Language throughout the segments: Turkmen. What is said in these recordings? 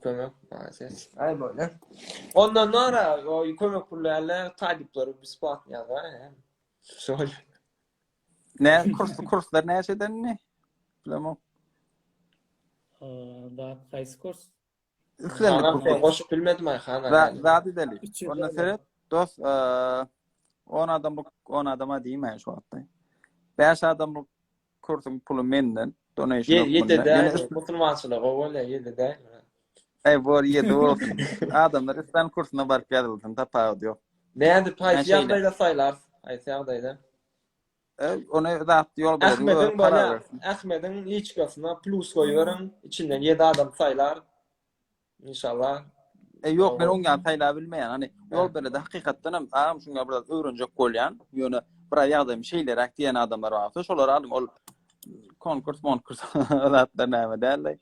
Kömek, malades. Aý bolýa. Ondan nara o kömek pul däl-de, talyplary besplatny ýazar. Şol. Ne kurs kurslar näçeden indi? Bilemok. Zat haýsy kurs? Islendik Hanam kurs. goşup bilmedim aý hana. Za- Zat edeli. Onda seret dost, 10 adamlyk 10 adama diýmäýin şu wagtda. 5 adamlyk kursuň puly menden, donation hökmünde. Ýedi däl, musulmançylyk gowy bolýar, ýedi däl. Eý, bor, ýedi bolsun. Adamlar islän kursuna baryp ýazylsyn, tapawudy ýok. Nädip, haýsy ýagdaýda saýlarys? Haýsy ýagdaýda? E, ony zat ýol berdi. Ahmediň bolýar. Ahmediň liçkasyna plus goýberiň, içinden ýedi adam saýlar. Inşallah. E ýok, men oň ýaly saýlap bilmeýän. Hani ýol berledi hakykatdan hem agam şuňa biraz öwrenjek bolýan. Ýöne bir ýagdaýym şeýleräk diýen adamlar bar bolsa, şolary alyň. Ol konkurs, monkurs zatlar näme däl-de.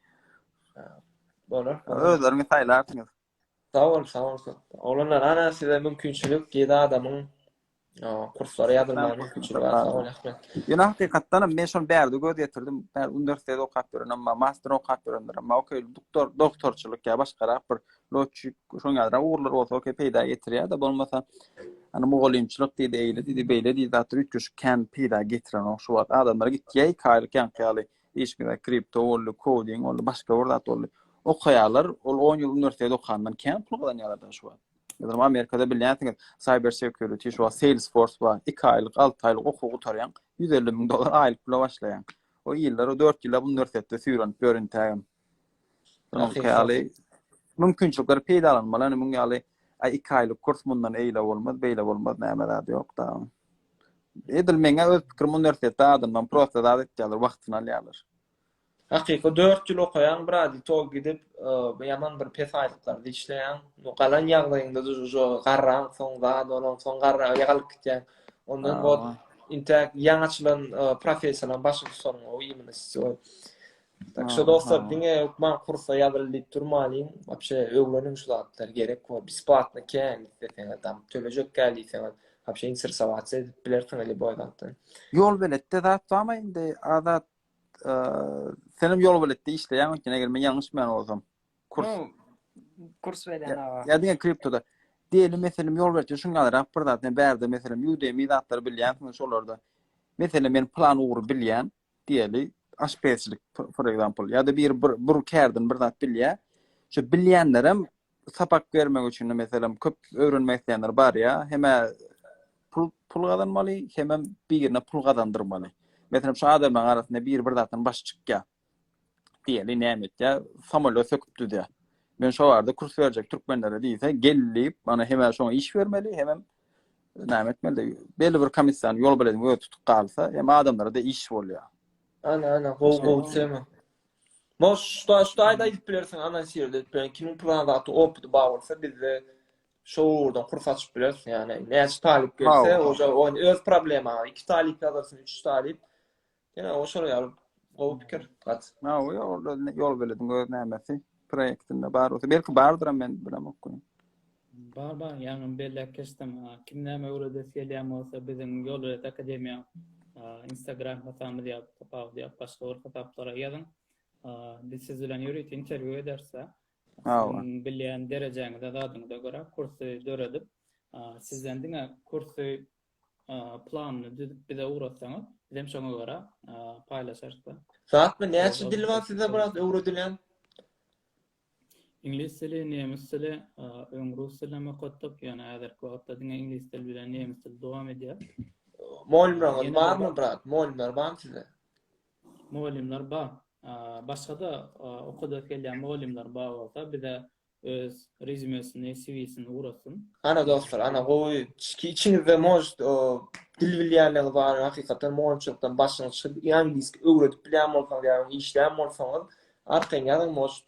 Bolar. Özleriňiz saýlarsyňyz. Sag bol, sag bol. Oglanlar, ana size mümkinçilik, ýedi adamyň kurslara ýazylmaga mümkinçiligi bar. Sag bol, Ahmet. Ýöne hakykatdan hem men şony bärde göz ýetirdim. Bär uniwersitet okap ýörenem bar, master okap ýörenlerem bar. Okey, doktor, doktorçylyk ýa başgarak bir lotçik, şoň ýalyrak ugurlar bolsa okey peýda getirýär-de, bolmasa hani mugallymçylyk diýdi, eýle diýdi, beýle diýdi, zatlar üýtgeşik kän peýda getirenok şu wagt. Adamlar gitýär iki aýlyk ýaňky ýaly işgär kripto boldy, koding boldy, başga bir zat boldy. Okaýarlar, ol 10 ýyl uniwersitet okandan kän pul gazanýarlar şu wagt. Meselem, Amerikada bilýänsiňiz, cyber security şu wagt Salesforce bar, 2 aýlyk, 6 aýlyk okuw gutarýaň, 150 müň dollar aýlyk pula başlaýaň. O ýyllar, o 4 ýyllap uniwersitetde süýrenip ýör intägem. Şonuň ýaly mümkinçilikleri peýdalanmaly, ýani muň ýaly aý 2 aýlyk kurs mundan eýle bolmaz, beýle bolmaz, näme zady ýok da. Edil meňä öz pikirim uniwersitetde adamdan prosta zat etýärler, wagtyny alýarlar. Hakyky 4 ýyl okaýaň brat i to gidip ýaman bir pes aýlyklarda işleýäň. Galan ýagdaýyňda da garraň soň zat bolan soň garra galyp gitýäň. Ondan wot intäk ýaňy açylan professiýalaryň başyny tutanyň o imенно setiwoý. Tak şo dostlar diňe hökman kursa ýazyl diýip durmalyň. Wapşe öwreniň şu zatlary gerek bor. Besplatno kän isleseňiz tam tölejek däl diýseňiz wapşe interesowatsa edip bilersiňiz lýuboý zatdan. Ýolbeletde zat barmy indi Azat senem ýolbeletde işleýäň öýtýän eger men ýalňyşmaýan bolsam. Kurs. Kurs berýän aga. Ýa diňe kriptoda. Diýeli meselem ýolbeletde şuň ýalyrak bir zat men bärde meselem Udemy zatlary bilýänsiňiz şolarda. Meselem men plan ugry bilýän. diýeli, aşpezçilik for example, ýa-da biri bir, bir kärden bir zat bilýär. Şu bilýänlerem sapak bermek üçin meselem köp öwrenmek isleýänler barýar. Hem-ä pul pul gazanmaly, hemem birine pul gazandyrmaly. Meselem şu adamlaryň arasynda biri bir zatdan baş çykýar. Diýeli näme etýär? Samolýot söküp düzýär. Men şo barada kurs berjek türkmenlere diýse, gel diýip, mana hem-ä şoňa iş bermeli, hemem näme etmeli? Belli bir komissiýany ýol belediň özi tutup galsa, hem adamlara-da iş bolýar. Ana, ana, gowy, gowy tema. Moş, şu şu taýda aýdyp bilersiň, anonsirowat edip bilersiň. Kimiň plan zady, opyty bar bolsa, bizde şo ugurdan kurs açyp bileris. Ýagny näçe talyp gelse, oja öz problemaňy, iki talyp ýazarsyn, üç talyp. Ýene o şol ýaly gowy pikir. Gaty. Ha, o ýol ýol belediň öz nämesi proýektinde bar bolsa, belki bardyram men bilemok. Bar bar, ýaňy belläp geçdim. Kim näme öwredesi gelýän bolsa biziň Ýolbelet Akademiýa Instagram hasabymyz ýa tapawudy ýok, başga bir hasaplara ýazyň. Biz siz bilen ýörite interwýu ederis. Siziň bilýän derejäňize, zadyňyza görä kursy döredip, sizden diňe kursy planyny düzüp bize ugratsaňyz, bizem şoňa görä paýlaşarys-da. Zatmy näçe dil bar sizde brat öwredilýän? Iňlis dili, nemes dili, öň rus dilinem okatdyk, ýöne häzirki wagtda diňe iňlis dili bilen nemes dili dowam edýär. Mugallymlaryňyz barmy brat? Mugallymlar barmy sizde? Mugallymlar bar. Başga-da okadasy gelýän mugallymlar bar bolsa bize öz rezümesini, CV-sini ugratsyn. Ana dostlar, ana gowy. Içiňizde может dil bilýänleriňiz bar, hakykatdan mugallymçylykdan başyňyz çykyp, angliski öwredip bilýän bolsaňyz ýa işleýän bolsaňyz, arkaýyn ýazyň, может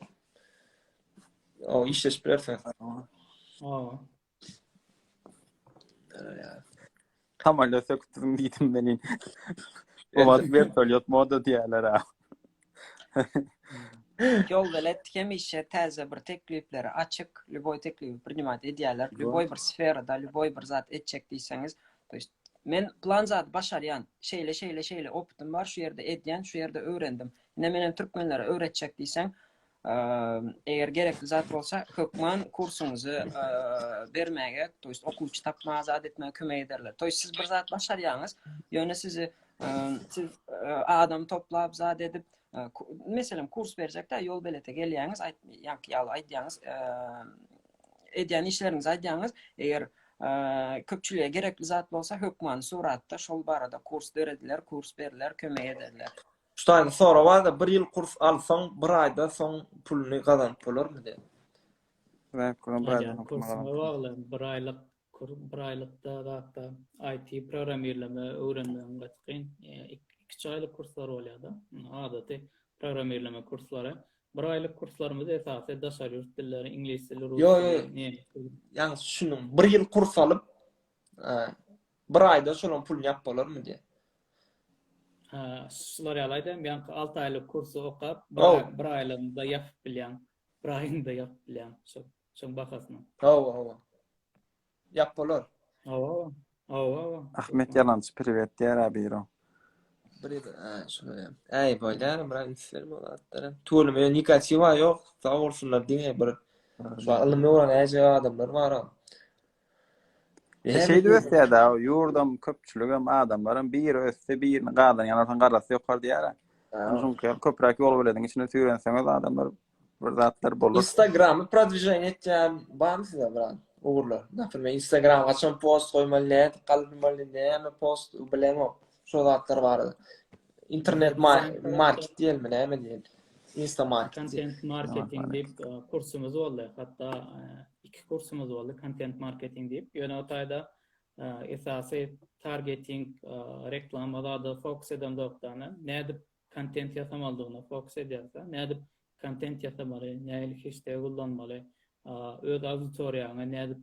işleşip bilersiňiz. Hawa. Samolýot söküpdiň diýdim menin. O wagt wertolýot moda diýerler ha. Ýolbelet hemişe täze bir tekliplere açyk, lýuboý teklibi prinimat edýärler. Lýuboý bir sferada, lýuboý bir zat etjek diýseňiz, to ýest men plan zady başarýan, şeýle şeýle şeýle opytym bar, şu ýerde edýän, şu ýerde öwrendim. Ine menem türkmenlere öwretjek diýseň, Eger gerekli zat bolsa, hökman kursuňyzy bermäge, to ýest okuwçy tapmaga zat etmäge kömek ederler. To ýest siz bir zat başarýaňyz, ýöne sizi siz adam toplap zat edip, meselem kurs berjekde ýol belete gelýäňiz, aýt, ýaňky ýaly aýdýaňyz, edýän işleriňizi aýdýaňyz. Eger köpçülige gerekli zat bolsa, hökman suratda şol barada kurs dörediler, kurs berler, kömek ederler. Şu taýda sorag barda bir ýyl kurs alsaň bir aýda soň puluny gazanyp bolarmy diýen. Alýan kursuňa bagly bir aýlyk bir aýlykda zatda IT programmirleme öwrenmegiň gaty kyn. Iküç aýlyk kurslar bolýar-da. Adaty programmirleme kurslary. Bir aýlyk kurslarymyz esasy daşary ýurt dilleri, iňlis dili, rus dili, nemes dili. Ýalňyş düşündiň. Bir ýyl kurs alyp, bir aýda şolaň puluny ýapyp bolarmy diýen. Ha, şular ýaly aýdaýyn, ýaňky 6 aýlyk kursy okap, bir, bir aýlygynda ýapyp bilýäň. Bir aýynda ýapyp bilýäň şo, şoň bahasyny. Hawa, hawa. Ýap bolar. Hawa, hawa, hawa. Ahmet ýalançy priwet diýär-ä biri. Bir ýyl, ha, şular ýa. Äý, bolýar, bir üns berme o zatlara. Tüweleme, negatiwa ýok, sag bolsunlar, diňe bir şu ylym öwren äjek adamlar bar. E şeýdip ösýär-dä, ýurdam, köpçüligem, adamlaram biri össe, birini gazanýan bolsaň garasy ýokar diýýär-ä. Şonuň ýaly köpräk ýol belediň içine süýrenseňiz adamlar bir zatlar bolar. Instagramy prodwiženiýe etýän barmy size bir ugurlar? Naprimýer, Instagram haçan post goýmaly, nädip galdyrmaly, näme post bilemok. Şo zatlar barada. Internet market diýelmi, näme diýeli? Insta market. Content marketing diýip e, kursumyz boldy. Hatda e, iki kursumyz boldy content marketing diýip. Ýöne o taýda e, esasy targeting, reklama zada fokus edemzokdany. Nädip kontent ýasamalydygyna fokus edýäris. Nädip kontent ýasamaly, nähili heşteg ullanmaly, öz auditoriýaňy nädip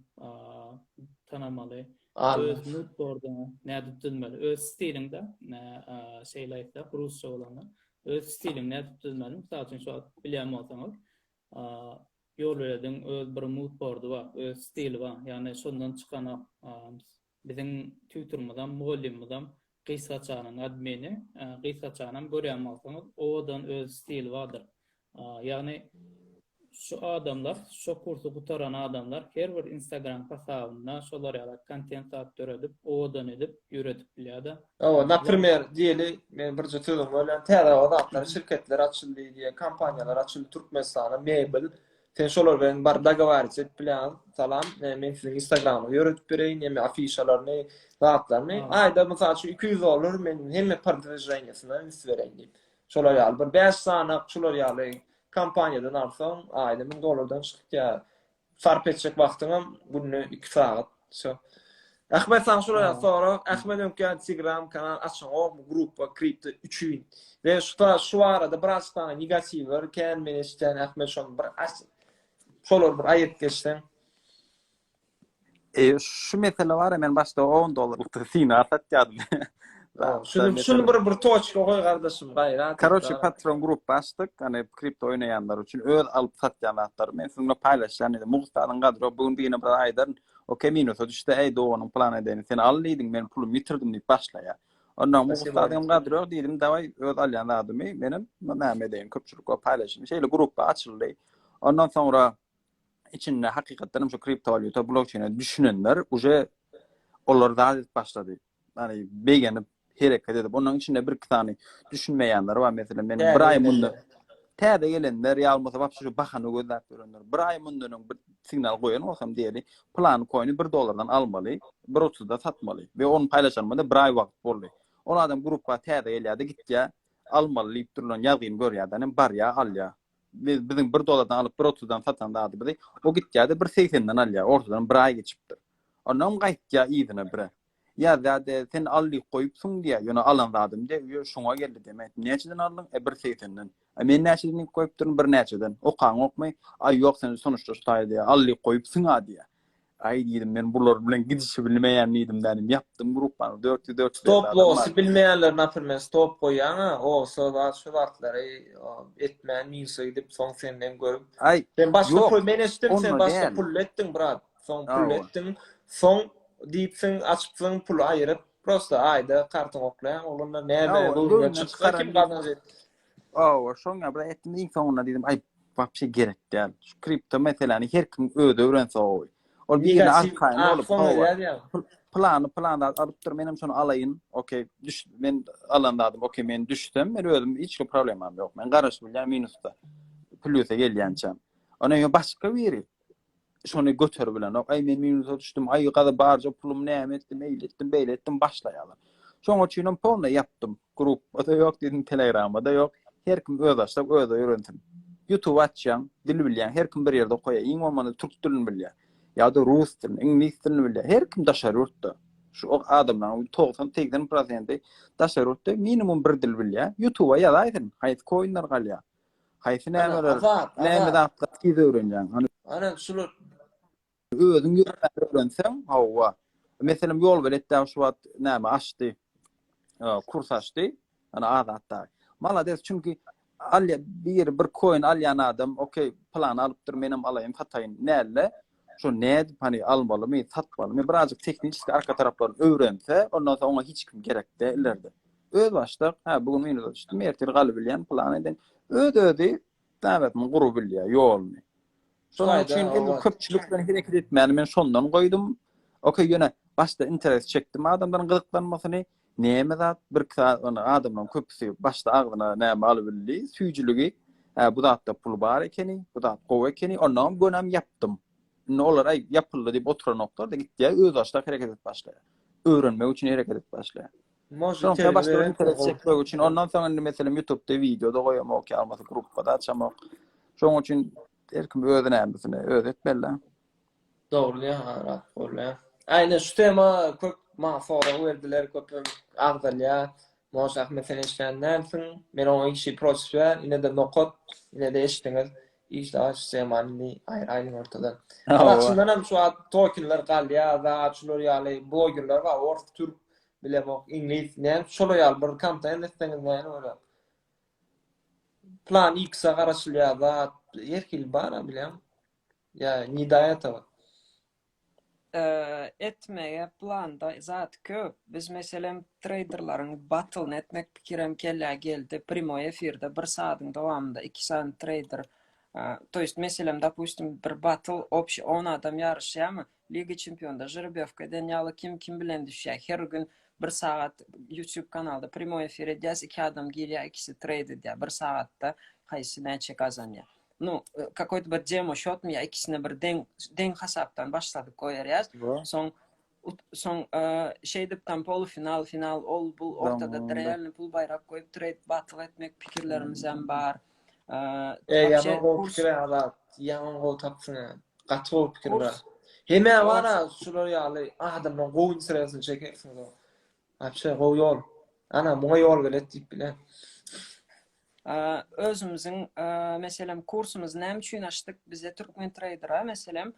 tanamaly, öz mood boardyňy nädip düzmeli, öz stiliňde, şeýle aýtsak, rusça bolanda, öz stiliňi nädip düzmeli, mysal üçin, şu wagt bilýän bolsaňyz, Ýolbelediň öz bir mood boardy bar, öz stili bar, ýagny şondan çykanok. Biziň tutorymyzam, mugallymymyzam Gysgaçanyň admini. Gysgaçanam görýän bolsaňyz, owadan öz stili bardyr. Ýagny şu adamlar, şo kursy gutaran adamlar her bir Instagram hasabynda şolar ýaly kontent zat döredip, owadan edip ýöredip bilýär-de. Hawa, naprimer, diýeli, men birje sözüňi bölýän, täze zatlar, şirketler açyldy diýe, kompaniýalar açyldy Türkmenistanda, mebel, Sen şolar bilen bar dogowarits edip bilýäňiz. Salam, men siziň Instagramyňyzy ýöredip bereýin, hemme afişalaryny, zatlaryny. Aýda mysal üçin 200 dollar men hemme prodwiženiýasyna üns bereýin diýip. Şolar ýaly bir 5 sany şular ýaly kompaniýadan alsaň, aýda 1000 dollardan çykýar. Sarp etjek wagtyňam günde 2 sagat. Şo. Ahmet saňa şular ýaly sorag. Ahmet öňki ýaly Telegram kanal açaňokmy gruppa kripto üçin? We şu ta şu barada biraz saňa negatiwler kän men eşitýän Ahmet şony bir aç şolary bir aýyryp geçseň. E, şu mesele bar men başda 10 dollarlykda synag satýardym. Şunu şunu bir bir toçka goý gardaşym gaýrat. Karoçi patron gruppa açdyk. Hani kripto oýnaýanlar üçin öz alyp satýan zatlary men siziň bilen paýlaşýan dedim. Mugt zadyň gadry ýok. Bu gün birine bir aýdaryn. Okey minusa düşdi. Eý doganyň plan edeýin. Sen al diýdiň, men pulumy ýitirdim diýip başlaýar. Ondan mugt zadyň gadry ýok diýdim. Daway öz alýan zadymy menem näme edeýin köpçülik bilen paýlaşayyn. Şeýle gruppa açyldy. Ondan soňra içinde hakykatdan hem şu kriptowalýuta blokçeýne düşünenler uje olar zat edip başlady. Yani begenip hereket edip onuň içinde bir iki sany düşünmeýänler bar meselem men bir aý mundan täze gelenler ýa bolmasa wapşe şu bahany gözläp ýörenler bir aý mundan öň bir signal goýan bolsam diýeli plan coin'i bir dollardan almaly bir otuzda satmaly we ony paýlaşanyma-da bir aý wagt boldy ol adam gruppa täze gelýär-de gitýär almaly diýip durlan ýazgyny görýär-de hem barýar alýar biz biziň bir dollardan alyp bir otuzdan satan zadymyzy o gitýär-de bir segsenden alýar ortadan bir aý geçipdir ondan gaýtýar yzyna bire Ýazýar-da, sen al diýip goýupsyň diýýär. Ýöne alan zadym diýýär, ýö, şuňa geldi diýýär. Men aýtdym, näçeden aldyň? E, bir segsenden. A men näçeden diýip goýupdyryn? Bir näçeden. Okaňokmy? Aý, ýok, sen sonuçta şu taýda diýýär, al diýip goýupsyň-a diýýär. Aý diýdim, men bular bilen gidişibilmeýän diýdim dänim. Ýapdym gruppany, 400-450 Stop adam lossy bar. bilmeýänler naprimýer stop goýýaň-a, olsa zat şu zatlary etmän minusa gidip soň senden görüp. Aý, Sen başda ýok, pul men eşitdim sen onda başda däl. pully etdiň brat. Soň pul Hawa. etdiň, soň diýipsiň, açypsyň, puly aýyryp, prosta aýda kartyňy oklaýaň, oglanlar näme Hawa, göwnüňden göwnünden çyksa çykaran kim diýip. gazanç etdi. Hawa, şoň ýaly bir etdim, iň soňunda diýdim, aý, wapşe gerek däl. Şu kripto meseläni her kim özi öwrense gowy. Ol birine arkaýyn bolup, hawa, plany plan zat alypdyr, menem şony alaýyn, okey, düş, men alan zadym, okey, men düşsem, men özüm hiç bir problemam ýok. Men garaşyp bilýän minusda, plýusa gelýänçäm. Ondan soň başga biri şony göterip bilenok. Aý, men minusa düşdüm, aý, gazy barja pulum näme etdim, eýle etdim, beýle etdim, başlaýarlar. Şoň üçinem polny ýapdym. Gruppa-da ýok diýdim, Telegrama-da ýok. Her kim özbaşdak özi öwrensin. Ýutube açýaň, dil bilýäň, her kim bir ýerde okaýar. Iň bolmanda türk dilini bilýär. Ýa-da rus dilini, iňlis dilini bilýär. Her kim daşary ýurtda. Şu adamlaryň 90-80 prosenti daşary ýurtda minimum bir dil bilýär. Ýutube ýazaýsyn, haýsy koinler galýar. Haýsy nämeler, näme zatlar tiz öwrenýäň. Hany Ana şular özüň ýöremän öwrenseň, hawa. Meselem, Ýolbelet dagy şu wagt näme açdy? Kurs açdy. Ana Azat dagy. Malades, çünki alýa biri bir koin alýan adam, okey, plan alypdyr, menem alaýyn, sataýyn. Nälle? Şo nädip hany almalymy, satmalymy, birazjyk tehniçeski arka taraplaryny öwrense, ondan soň oňa hiç kim gerek däl ileride. Öz başdak, hä, bu gün minusa düşdüm, ertir galybilýän, plan eden. Öz-özi nämetini gurubilýär, ýoluny. Şonuň üçin edil köpçülik bilen hereket etmäni men şondan goýdum. Okey, ýöne başda interes çekdim adamlaryň gyzyklanmasyny. Näme zat, bir saat ony adamlaryň köpüsi başda agzyna näme alybildi, süýjüligi. Hä, bu zatda pul bar ekeni, bu zat gowy ekeni. Ondanam gönäm ýapdym. Indi olar aý ýapyldy diýip oturanoklar-da, gitýär, özbaşdak hereket edip başlaýar. Öwrenmek üçin hereket edip başlaýar. Soňra başga bir interes çekmek üçin ondan soň indi meselem YouTube'da wideo-da goýamok, ýa bolmasa gruppa-da açamok. Şonuň üçin her kim öz nämesini özi etmeli. Dogry diýýäň, Azat, bolýar. Aýna şu tema köp maňa sorag berdiler, köp agzalýar. Moş Ahmet sen eşidýän dälsiň. Men oňa işi proçes ber, ine-de nokat, ine-de eşitdiňiz. Işde şu temany indi aýraýlyň ortadan. Hawa. Çyndan hem şu wagt tokenler galýar, zat şular ýaly blogerler bar, ors, türk, bilemok, iňlis, näme şolar ýaly bir kontent etseňiz näme bolar? Plan X-a garaşylýar zat, her hili bar-a bilýäň. Ýa ne do этого. Etmege planda zat köp. Biz meselem treýderleriň battlyny etmek pikirem kellä geldi. Primoý efirde bir saadyň dowamynda iki sany treýder to ýest meselem dopustim bir battl obşi on adam ýaryşýamy Liga çempionda žrebewka eden ýaly kim kim bilen düşýär her gün bir sagat youtube kanalda primoý efir edýäs iki adam girýär ikisi treýd edýär bir sagatda haýsy näçe gazanýar nu kakoýto bir demo şotmy ýa ikisine bir deň deň hasapdan başladyk goýarýas soň soň şeýdip tam polufinal final ol bul ortada realny pul baýrak goýup treýd batl etmek pikirlerimizem bar E, ýaman gowy pikir Azat. Ýaman gowy tapsyň. Gaty gowy pikir bar. Hemä bar-a şular ýaly adamlaryň gowy interesini çekersiňiz. Wapşe gowy ýol. Ana muňa ýol belet diýip bilen. Özümiziň meselem kursumyzy näme üçin açdyk? Bize türkmen treýdera meselem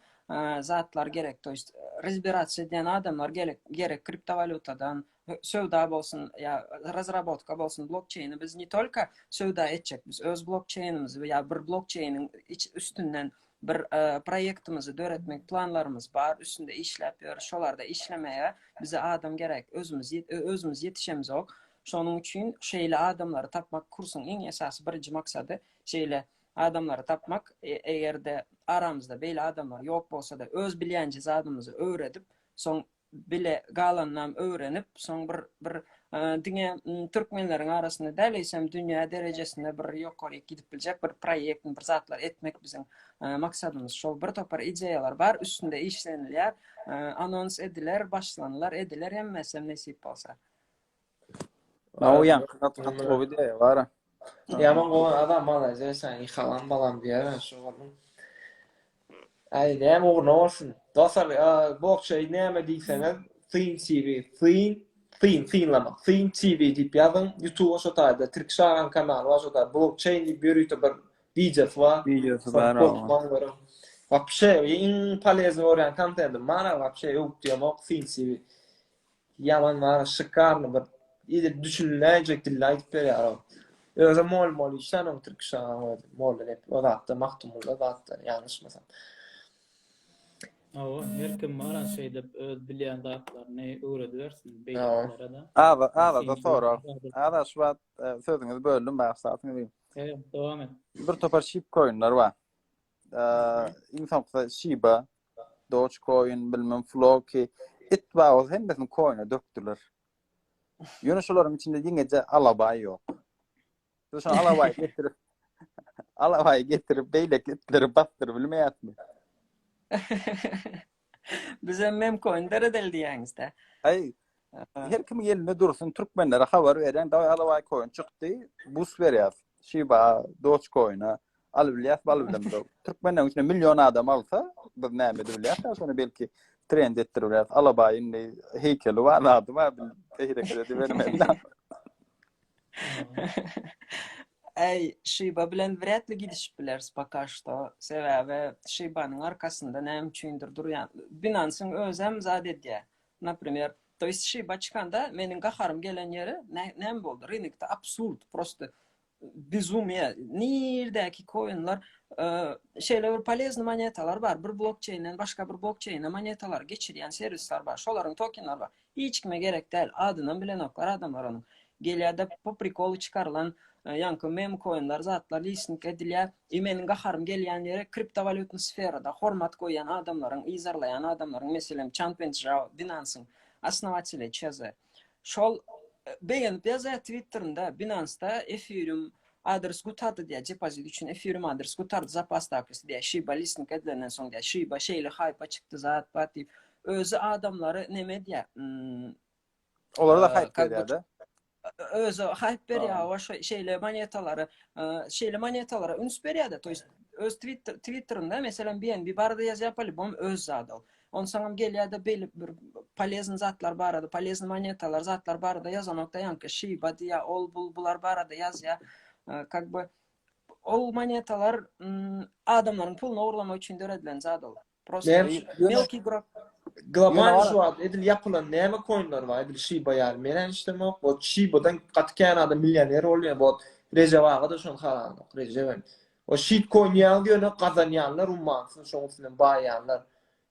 zatlar gerek, to ýest разбираться edýän adamlar gerek, gerek kriptowalýutadan, söwda bolsun ýa razrabotka bolsun blokçeýni biz ne tolko söwda etjek biz öz blokçeýnimizi ýa bir blokçeýniň üstünden bir proýektimizi döretmek planlarymyz bar üstünde işläp ýörüs şolarda işlemäge bize adam gerek özümiz özümiz ýetişemzok şonuň üçin şeýle adamlary tapmak kursuň iň esasy birinji maksady şeýle adamlary tapmak eger-de aramyzda beýle adamlar ýok bolsa-da öz bilýänje zadymyzy öwredip soň bile galanynam öwrenip, soň bir bir diňe türkmenleriň arasynda däl, eýsem dünýä derejesinde bir ýokaryk gidip biljek bir proýekt, bir zatlar etmek biziň maksadymyz. Şol bir topar ideýalar bar, üstünde işlenilýär. Anons ediler, başlanylar, ediler hemmesem nesip bolsa. O ýaňky gaty gaty gowy ideýa bar. Ýaman gowy adam malades sen halam balam diýer şu bolun. Aý näme ugruna bolsun. Dostlar blokçeýn näme diýseňiz Syn TV Syn Syn synlamak Syn TV diýip ýazyň YouTube şo taýda Tirkiş agaň kanaly bar şo taýda blokçeýn diýip ýörite bir wideosy bar. Wideosy bar. Wapşe iň polezny görýän kontentim bar wapşe öwüp diýemok Syn TV. Ýaman bar şikarny bir edil düşüniläýjek dilde aýdyp berýär ol. Özem mol mol işlän oň Tirkiş agaň özi. Molla nep o zatda Magtymgulyda zatda ýalňyşmasam. Hawa, her kim bar şeýdip öz bilýän zatlaryny öwredibersin beýlekilere-de. Aza, Azada sorag. Aza şu wagt sözüňizi böldüm, bagyşlarsyňyz. Evet, dowam et. Bir topar shitcoinler bar. Iň soňkusy Shiba, Dogecoin, bilmem Floki, it bar bolsa hemmesini coin'e dökdüler. Ýöne şolaryň içinde ýeňeje alabaý ýok. Biz şo alabaýy getirip alabaýy getirip beýleki itleri basdyryp bilmeýäsmi? Bizem memcoin döredeli diýýäňiz-dä. Aý, her kimiň elinde dursun, türkmenlere habar berýän, dawaý alabaý coin çykdy, bus berýäs. Shiba, Dogecoin-a alyp bilýäs, alyp bilemzok. Türkmenleriň içinde million adam alsa, biz näme edip bilýäs, şony belki trend etdirip bilýäs. Alabaý indi heýkeli bar, ady bar, biz hereket edibermeli. Äý, Şiba bilen wrýad li gidişip bileris poka şto. Sebäbi Şibanyň arkasynda näme üçindir durýan Binansyň özem zat edýär. Naprimer, to ýest Şiba çykanda meniň gaharym gelen ýeri näme boldy? Rynokda absurd, prosto bezumýe. Nirdäki koinler şeýle bir polezny monetalar bar. Bir blokçeýnden başga bir blokçeýne monetalary geçirýän serwisler bar. Şolaryň tokenleri bar. Hiç kime gerek däl, adynam bilenoklar adamlar onuň. Gelýärde po prikolu çykarylan ýaňky mem koinler zatlar listing edilýär. I meniň gaharym gelýän ýeri kriptowalýutny sferada hormat goýýan adamlaryň, yzarlaýan adamlaryň meselem Çanpen Çžao Binansyň osnovateli ÇZ. Şol begenip ýazýar twitterinde Binance-da efirium adres gutardy diýýär depozit üçin efirium adres gutardy zapasdakysy diýýär Shiba listing edilenden soň diýýär Shiba şeýle haýpa çykdy zat bat diýip Özi adamlary neme edýär? Hmm, Olara da haýp berýär-de. Özi haýp berýär, hawa şo şeýle monetalary, şeýle monetalara üns berýär-de. To ýest öz Twitter Twitterinde meselem BNB barada ýazýar, polibom öz zady ol. Onsoňam gelýär-de beýle bir polezny zatlar barada, polezny monetalar, zatlar barada ýazanok-da, ýaňky Shiba diýýär, ol bul bular barada ýazýar. Kak бы ol monetalar adamlaryň puluny ogurlamak üçin döredilen zat ol. Prosta melkiý igrok. Global şu wagt edil ýapylan näme koinler bar edil Shiba ýaly men eşidemok wot Shibadan gaty kän adam millioner bolýar wot Rejep aga da şony halanok Rejebem o shit coin ýaly ýöne gazanýanlar ummansyz şoň üstünden baýanlar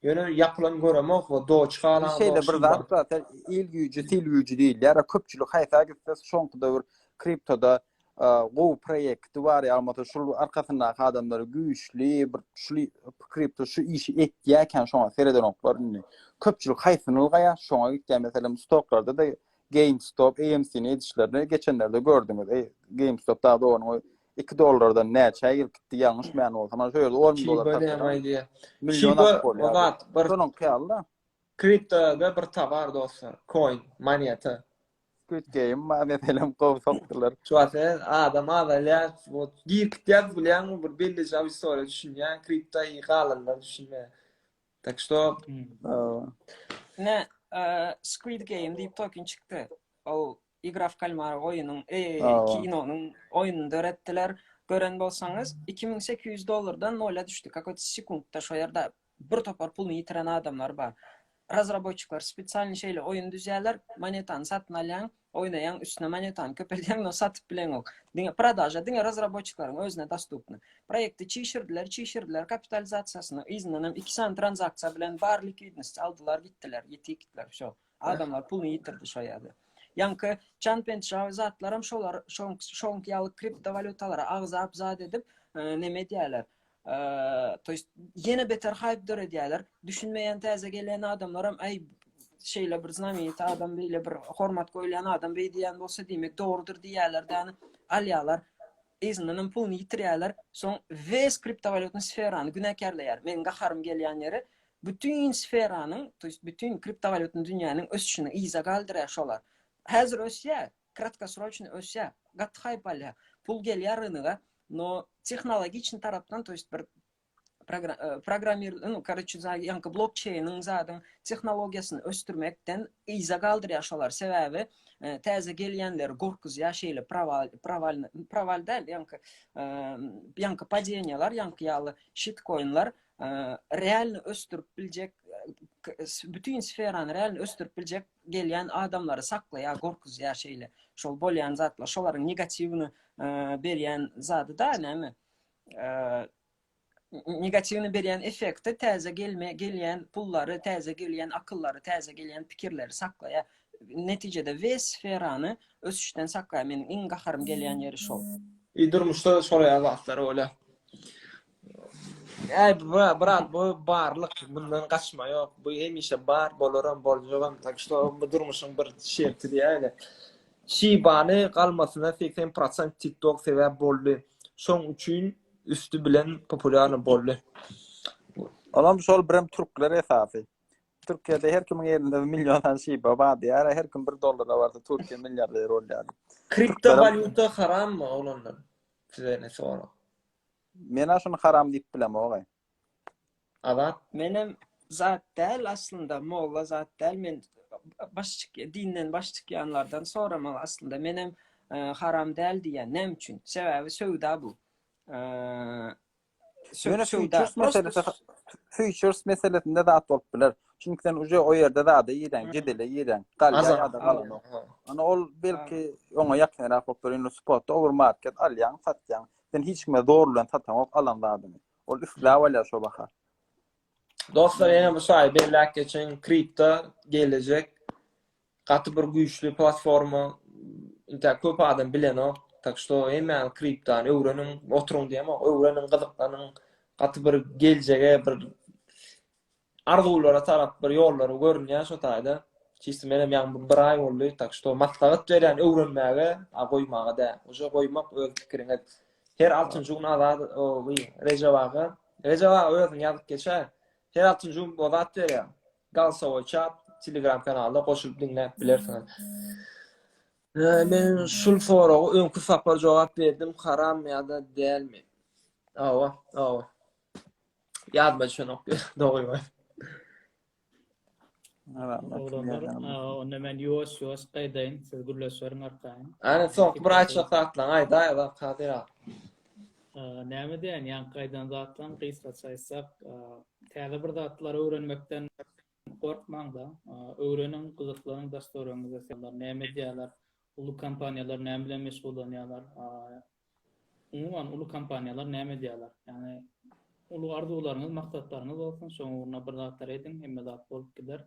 ýöne ýapylan göremok wot Doge halanok Şeýle bir zat bar il güýji sil güýji diýilýär köpçülik haýsa gitse şoňkuda bir kriptoda gowy proýekti bar ýa bolmasa şul arkasyndaky adamlar güýçli bir şul kripto şu işi etýärken şoňa seredenoklar indi. Köpçülik haýsyny ylgaýar şoňa gitýär. Meselem stoklarda da GameStop, AMC-ni edişlerini geçenlerde gördüňiz. Ey, GameStop daha doganyň 2 dollardan näçä gelip gitdi ýalňyşmaýan bolsam. Ana şu ýerde 10 dollar tapýar. Million alyp bolýar. Şonuň ýaly-da. Kriptoda bir towar dostlar. Coin, moneta. Squid Game bar meselem gowy sokdular. Şu wagt adam azalýar, wot girip gitýär bilýäňmi bir bellije auditoriýa düşünýär, kripto i galanlar düşünmeýär. Tak şto Ne Squid Game diýip token çykdy. Ol Igra w kalmara oýunyň, kinonyň oýunyny döretdiler. Gören bolsaňyz 2800 dollardan nola düşdi. Kakoý-to sekuntda şo ýerde bir topar puluny ýitiren adamlar bar. Razraboçikler spesialny şeýle oýun düzýärler, monetany satyn alýaň, oýnaýaň, üstüne monetany köpeldýäň, no satyp bileňok. Diňe prodaža diňe razraboçikleriň özüne dostupny. Proýekti çişirdiler, çişirdiler kapitalizasiýasyny, yzyndan hem iki sany tranzaksiýa bilen bar likwidnost aldylar gitdiler, ýetikdiler, wsё. Adamlar puluny ýitirdi şo ýerde. Ýaňky Çanpen Çžao zatlaram şolar şoňky ýaly kriptowalýutalara agzap zat edip neme edýärler. To ýest ýene beter haýp döredýärler. Düşünmeýän täze gelen adamlaram aý şeýle bir znamenit adam beýle bir hormat goýulýan adam beý diýýän bolsa diýmek dogrudyr diýýärler däni alýarlar. Yzyndanam puluny ýitirýärler. Soň wes kriptowalýutny sferany günäkärleýär. Meniň gaharym gelýän ýeri bütin sferanyň, to ýest bütin kriptowalýutny dünýäniň ösüşini yza galdyrýar şolar. Häzir ösýär, kratkosroçny ösýär, gaty haýp alýar. Pul gelýär rynyga, no tehnologiçny tarapdan, to ýest bir programmir, nu, karoçe, ýaňky blokçeýniň zadyň tehnologiýasyny ösdürmekden yza galdyrýar şolar. Sebäbi täze gelýänleri gorkuzýar şeýle prowal, prowal, prowal däl, ýaňky, ýaňky padeniýalar, ýaňky ýaly şitkoinler realny ösdürip biljek bütin sferany realny ösdürip biljek gelýän adamlary saklaýar, gorkuzýar şeýle. Şol bolýan zatlar, şolaryň negatiwny berýän zady da näme? Negatiwny berýän effekti täze gelme gelýän pullary, täze gelýän akyllary, täze gelýän pikirleri saklaýar. Netijede we sferany ösüşden saklaýar. Meniň iň gaharym gelýän ýeri şol. I durmuşda şol ýaly zatlar bolýar. Äý brat bu barlyk mundan gaçma ýok. Bu hemişe bar bolaram boljagam. Tak şto bu durmuşyň bir şerti diýäýeli. Şibany galmasyna 80 prosent TikTok sebäp boldy. Şoň üçin üsti bilen populýarny boldy. Olam şol birem türkler esasy. Türkiýede her kimiň elinde bir million sany şiba bar diýýär. Her kim bir dollara barsa Türkiýe milliarder bolýar. Kripto walýuta harammy oglanlar? Size ne sorag. Men-ä şuny haram diýip bilemog-aý. Azat? Menem zat däl aslynda molla zat däl men baş çykýa dinden baş çykýanlardan soramaly aslynda menem haram däl diýýän näme üçin sebäbi söwda bu Ýöne futures meselesi futures meselesinde zat bolup biler. Çünki sen uje o ýerde zada girýäň, jedele girýäň. Galýar ýa-da galanok. Ana ol belki oňa ýakynrak bolup biler. Indi spotda over market alýaň, satýaň. Sen hiç kime zor bilen sataňok alan zadyňy. Ol isläp alýar şo baha. Dostlar ýene bu şaýy belläp geçeýin. Kripto gelejek Gaty bir güýçli platforma. Intäk köp adam bilenok. Tak şto hemmäňiz kriptany öwreniň, oturyň diýemok, öwreniň, gyzyklanyň. Gaty bir geljege bir arzuwlara tarap bir ýollary görünýär şo taýda. Çisti menem ýaňy bir aý boldy. Tak şto maslahat berýän öwrenmäge, a goýmaga däl. Uje goýmak öz pikiriňiz. Her altynjy gün Azat o Rejep aga. Rejep aga özüň ýazyp geçäý. Her altynjy gün o zat berýär. Galsowoý çat telegram kanalyna goşulyp diňläp bilersiňiz. Men şul soragy öňki sapar jogap berdim, haram ýa-da dälmi? Hawa, hawa. Ýadyma düşenok, dogrymy. Oglanlar, onda men ýuwaş-ýuwaş gaýdaýyn, siz gürleşiberiň arkaýyn. Ana soňky bir aýtjak zatlaryňy aýdaý, Azat Kadyr aga. Näme diýen, ýaňky aýdan zatlaryň gysgaça aýtsak, täze bir zatlar öwrenmekden gorkmaň-da, öwreniň, gyzyklanyň daş-töweregiňizde senler näme edýärler, uly kompaniýalar näme bilen meşgullanýarlar, umuman uly kompaniýalar näme edýärler. Ýagny uly arzuwlaryňyz, maksatlaryňyz bolsun, şoň ugrunda bir zatlar ediň, hemme zat bolup gider.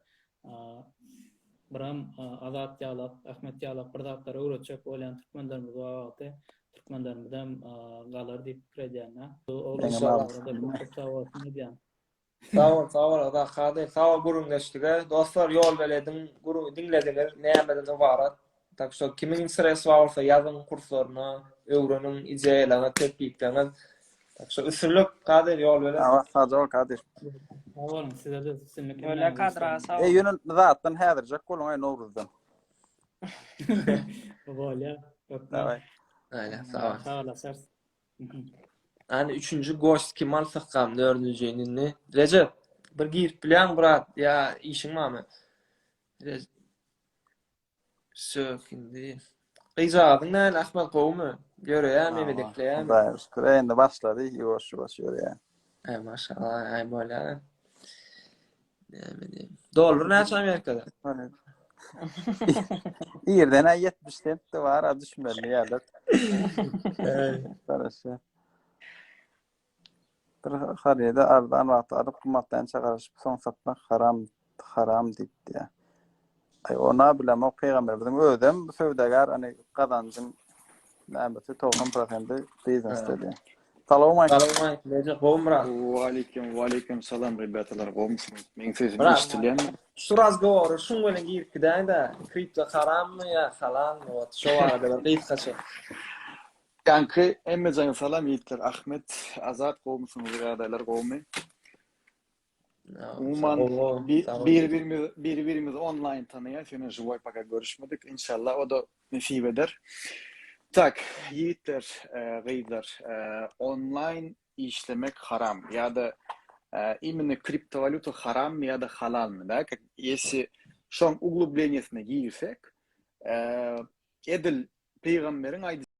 Biram Azat ýalak, Ahmet ýalak bir zatlar öwretjek bolýan türkmenlerimiz bar wagty türkmenlerimizem galar diýip pikir edýän-dä. Oglanlara köp köp sag bolsun aýdýan. Sag bol, sag bol Azat Kadyr. Sag bol gürrüňdeşlige. Dostlar Ýolbelediň gürrüňi diňlediňiz nämeden ybarat. Tak şo kimiň interesi bar bolsa ýazyň kurslaryna, öwreniň ideýalaryňyz, tekliplerňiz. Tak şo üstünlik Kadyr Ýolbelet. Sag sag bol Kadyr. Sag boluň size-de üstünlik. Öyle Kadyr aga sag bol. Eý ýöne zatdan häzirjek boluň eý Nowruzdan. Bolýa. Daway. Aýna sag bol. Sag Ani üçünji gost kim alsakkam dördünjini indi. Rejep bir girip bilýäň brat ýa işiň barmy? Sök indi. Gyzjagazyň näle Ahmet gowumy? Ýöreýärmi, emedekleýärmi? Hudaýa şükür, endi başlady, ýuwaş-ýuwaş ýöreýär. Aý maşallah, aý bolýar. Näme diýeyim. Dollar näçe Amerikada? Irden 70 sent de bar, a düşmeli ýerler. Garaşýar. Bir harydy arzan wagty alyp gymmatlaýynça garaşyp soň satmak haram haram diýipdi. Aý ona bilemok pygamberimiziň özem söwdagär hani gazanjyň nämesi 90 prosenti biznesde diýýär. Salowmaleýkim. Salowmaleýkim Rejep gowmy brat? Waleýkim waleýkim salam rebýatalar gowmysyňyz? Meň sesim eşidilýärmi? Şu razgowora şuň bilen girip gidäýdä. Kripto harammy ýa halalmy wot şo barada bir gysgaça. Ýaňky hemmejaňa salam ýigitler Ahmet Azat gowmysyňyz ýagdaýlar gowmy? Umuman biri birimiz biri birimizi onlaýn tanaýas ýöne žiwoý paka görüşmedik inşallah o-da nesip eder. Tak ýigitler gyzlar onlaýn işlemek haram ýa-da imенно kriptowalýuta harammy ýa-da halalmy da ýesi şoň uglubleniýesine girsek edil pygamberiň aýdyşy.